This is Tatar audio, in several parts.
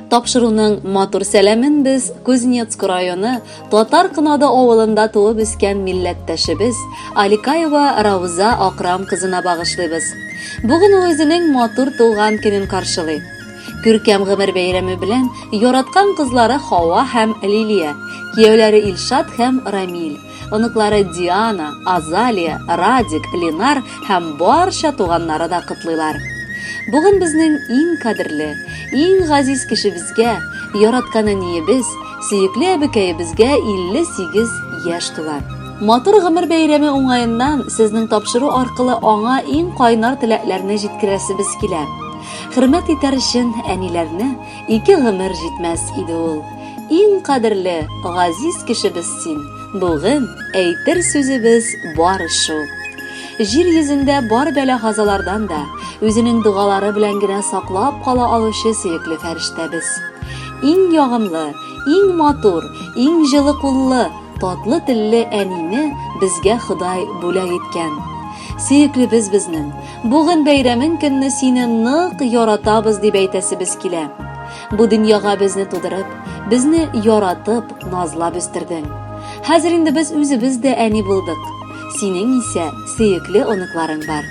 Тапшыруның матур сәламен без Кузнецк районы Татар Кынады авылында туып үскән милләттәшебез Аликаева Рауза Акрам кызына багышлыйбыз. Бүген ул үзенең матур туган көнен каршылый. Күркәм гомер бәйрәме белән яраткан кызлары Хава һәм Лилия, кияүләре Илшат һәм Рамиль, оныклары Диана, Азалия, Радик, Ленар һәм барча туганнары да котлыйлар. Бүген безнең иң кадерле, иң газиз кешебезгә, яраткан әниебез, сөекле әбекәебезгә 58 яшь тула. Матур гомер бәйрәме уңаеннан сезнең тапшыру аркылы аңа иң кайнар теләкләрне җиткерәсебез килә. Хөрмәт итәр өчен әниләрне ике гомер җитмәс иде ул. Иң кадерле, газиз кешебез син. Бүген әйтер сүзебез бары шул. Җир йөзендә бар бәла-казалардан да үзенең догалары белән генә саклап кала алучы сөекле фәрештәбез. Иң ягымлы, иң матур, иң җылы куллы, татлы телле әнине безгә Ходай бүләк иткән. Сөеклебез безнең, бүген бәйрәмең көнне сине нык яратабыз дип әйтәсебез килә. Бу дөньяга безне тудырып, безне яратып, назлап үстердең. Хәзер инде без үзебез дә әни булдык. Синең исә сөекле оныкларың бар.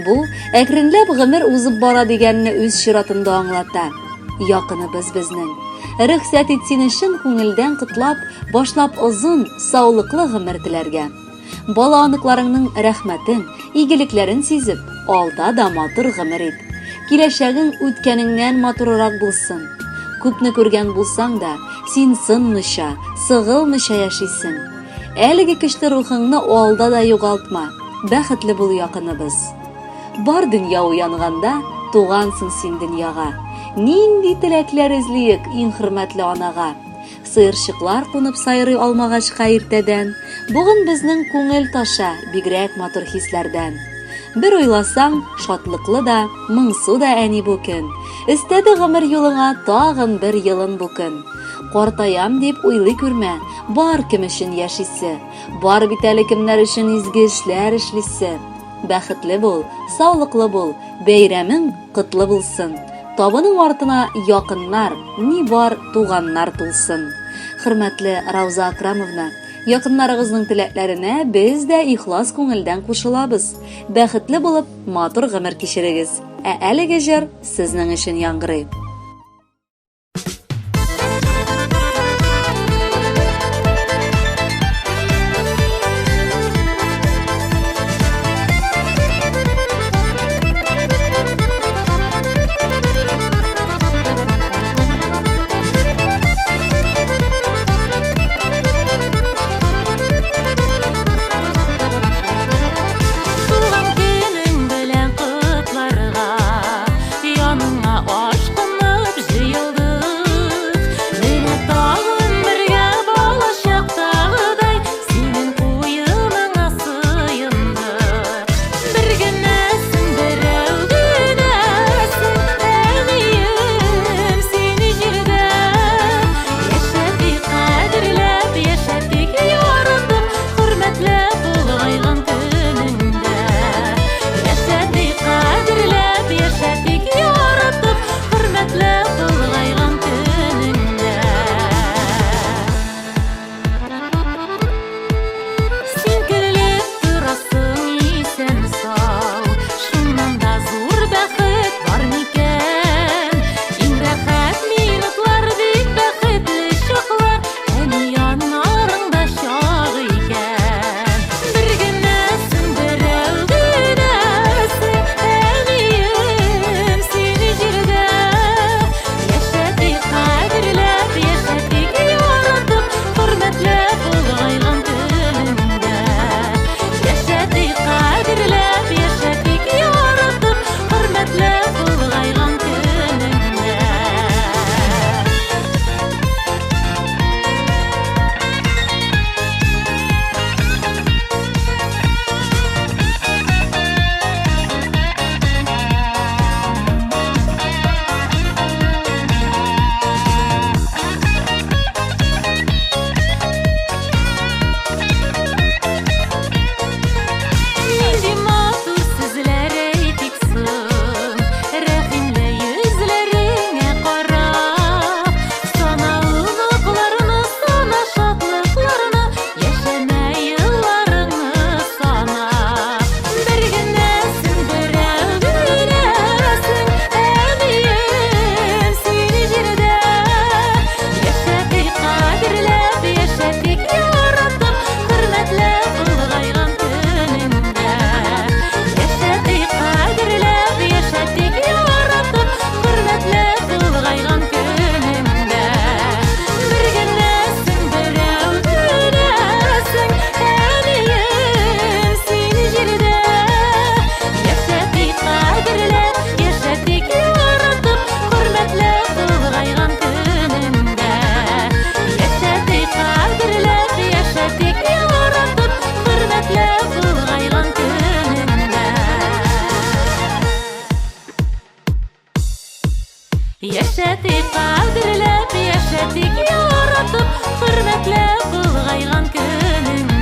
Бу, әкренләп гомер узып бара дигәнне үз чиратында аңлата. Якыныбыз безнең. Рөхсәт ит сине чын күңелдән котлап, башлап озын, саулыклы гомер теләргә. Бала оныкларыңның рәхмәтен, игелекләрен сизеп, алда да матур гомер ит. Киләчәгең үткәнеңнән матуррак булсын. Күпне күргән булсаң да, син сынмыйча, сыгылмыйча яшисең. Әлеге көчле рухыңны алда да югалтма. Бәхетле бул, якыныбыз. Бар дөнья уянганда, тугансың син дөньяга. Нинди теләкләр эзлиек иң хөрмәтле анага? Сыерчыклар кунып сайрый алмагачка иртәдән, Бүген безнең күңел таша бигрәк матур хисләрдән. Бер уйласаң, шатлыклы да, моңсу да әни бу көн. Өстәде гомер юлыңа тагын бер елын бу көн. Картаям дип уйлый күрмә, бар кем өчен яшисе. Бар бит әле кемнәр өчен изге эшләр эшлисе. Бәхетле бул, саулыклы бул, бәйрәмең котлы булсын. Табының артына якыннар, ни бар туганнар тулсын. Хөрмәтле Рауза Акрамовна, якыннарыгызның теләкләренә без дә ихлас күңелдән кушылабыз. Бәхетле булып, матур гомер кичерегез. Ә әлеге җыр сезнең өчен яңгырый. Туган көнең белән котларга, яныңа ашкынырга. Яшәтик кадерләп, яшәтик яратып, хөрмәтләп олыгайган көнеңне.